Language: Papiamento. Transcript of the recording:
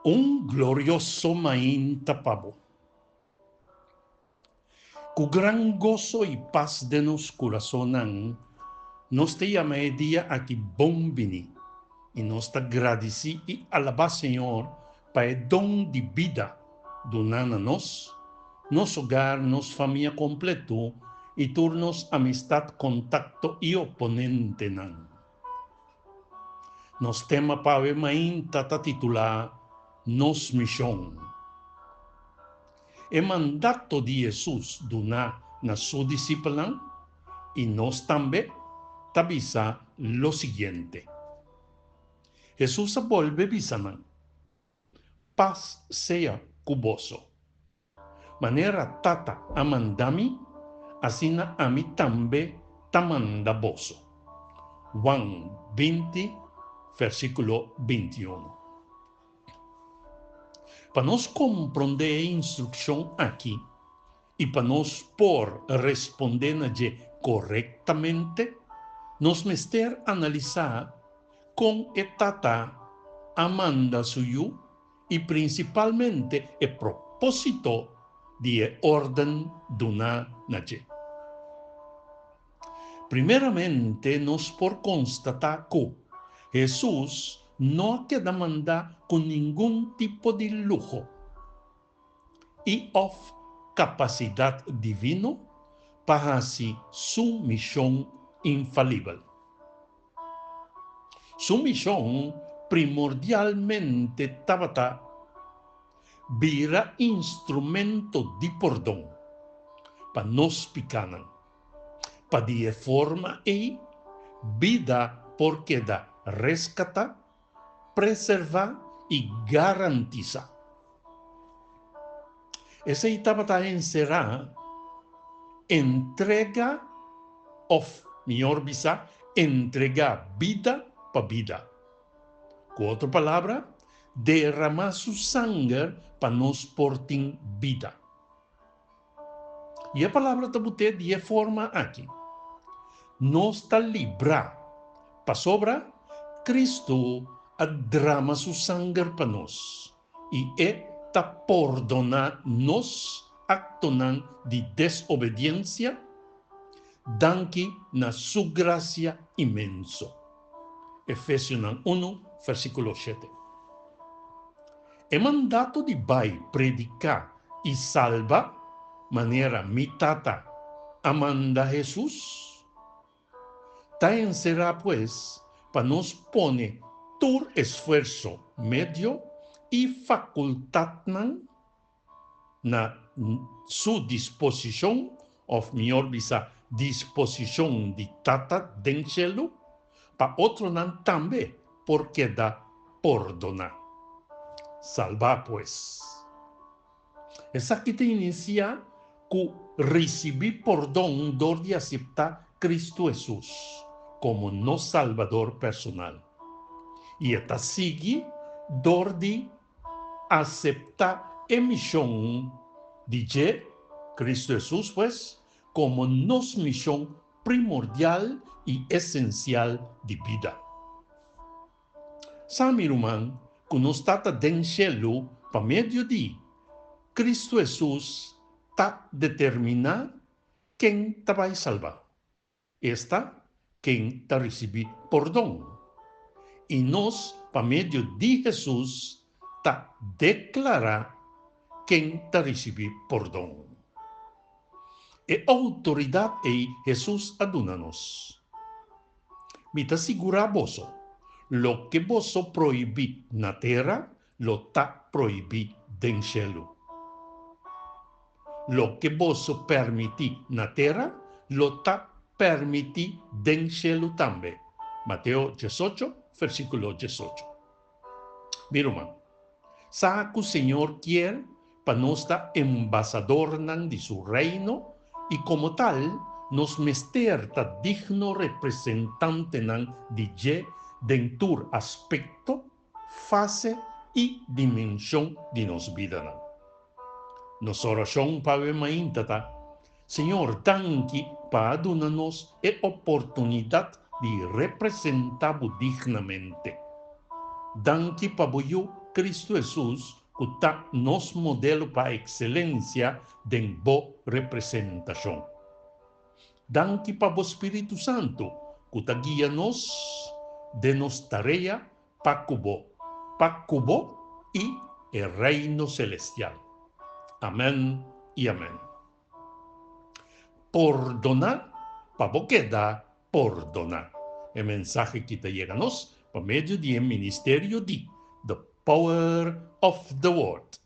Un glorioso mainta pa bo. Ku gran goso i pas den nos kurasonnan, nos ta yama e dia aki bon bini i nos ta gradisí i alabá Señor pa e don di bida duná na nos, nos hogar, nos famia kompleto i tur nos amistat, kontakto i oponentenan. Nos tema pa awe mainta ta titulá Nos Mishon. E mandato di Hesus duná na su disipelnan i nos tambe ta bisa lo siguiente. Hesus a bolbe bisa nan, Pas sea ku boso. Manera Tata a manda mi, asina ami tambe ta manda boso. Juan 20, versíkulo 21. Pa nos komprondé e instrukshon aki i pa nos por respondé na dje korektamente, nos mester analisá kon e Tata a manda su Yu i prinsipalmente e propósito di e órden duná na dje. Primeramente nos por konstatá ku Hesus no a keda mandá ku ningun tipo di luho i òf kapasidat divino pa hasi su mishon infalibel. Su mishon primordialmente tabata bira instrumento di pordon pa nos pikánan, pa di e forma ei bida por keda reskatá, preservá i garantisá. Esei tabata enserá entrega òf mihor bisá entregá bida pa bida. Ku otro palabra, derramá su sanger pa nos por tin bida. I e palabra ta but'é di e forma aki, Nos ta librá pasobra Cristo a drama su sanger pa nos, i e ta pordoná nos aktonan di desobediensia danki na su grasia inmenso. Efesionan unu, versíkulo shete. E mandato di bai prediká i salba manera mi Tata a manda Hesus? Ta enserá pues pa nos pone tur esfuerso, medio i fakultatnan na su disposishon, òf mihor bisa disposishon di Tata den shelu, pa otronan tambe por keda pordoná. Salbá pues. Esaki ta inisiá ku risibí pordon dor di aseptá Kristu Hesus komo nos Salbador personal. I e ta sigui dor di aseptá e mishon di dje, Kristu Hesus pues, komo nos mishon primordial i esensial di bida. Sa, mi ruman, ku nos Tata den shelu pa medio di Kristu Hesus ta determiná ken ta bai salbá, esta, ken ta risibí pordon. I nos pa medio di Hesus ta deklará ken ta risibí pordon. E outoridat ei Hesus a duna nos. Mi ta sigurá boso, loke boso prohibí na tera lo ta prohibí den shelu. Loke boso permití na tera lo ta permití den shelu tambe. Mateo diesocho, versíkulo diesocho. Mi ruman, sa ku Señor kier pa nos ta embasadornan di su Reino i komo tal nos mester ta digno representantenan di dje den tur aspekto, fase i dimenshon di nos bidanan. Nos orashon pa awe mainta ta, Señor danki pa a duna nos e oportunidat di representá bo dignamente. Danki pa bo Yu. Kristu Hesus ku ta nos modelo pa ekselensia den bo representashon. Danki pa bo Spiritu Santu ku ta guia nos den nos tarea pa ku bo, pa ku bo i e Reino Selestial. Amèn i amèn. Pordoná pa bo keda pordoná. E mensahe ki ta yega nos pa medio di e ministerio di The Power of the Word.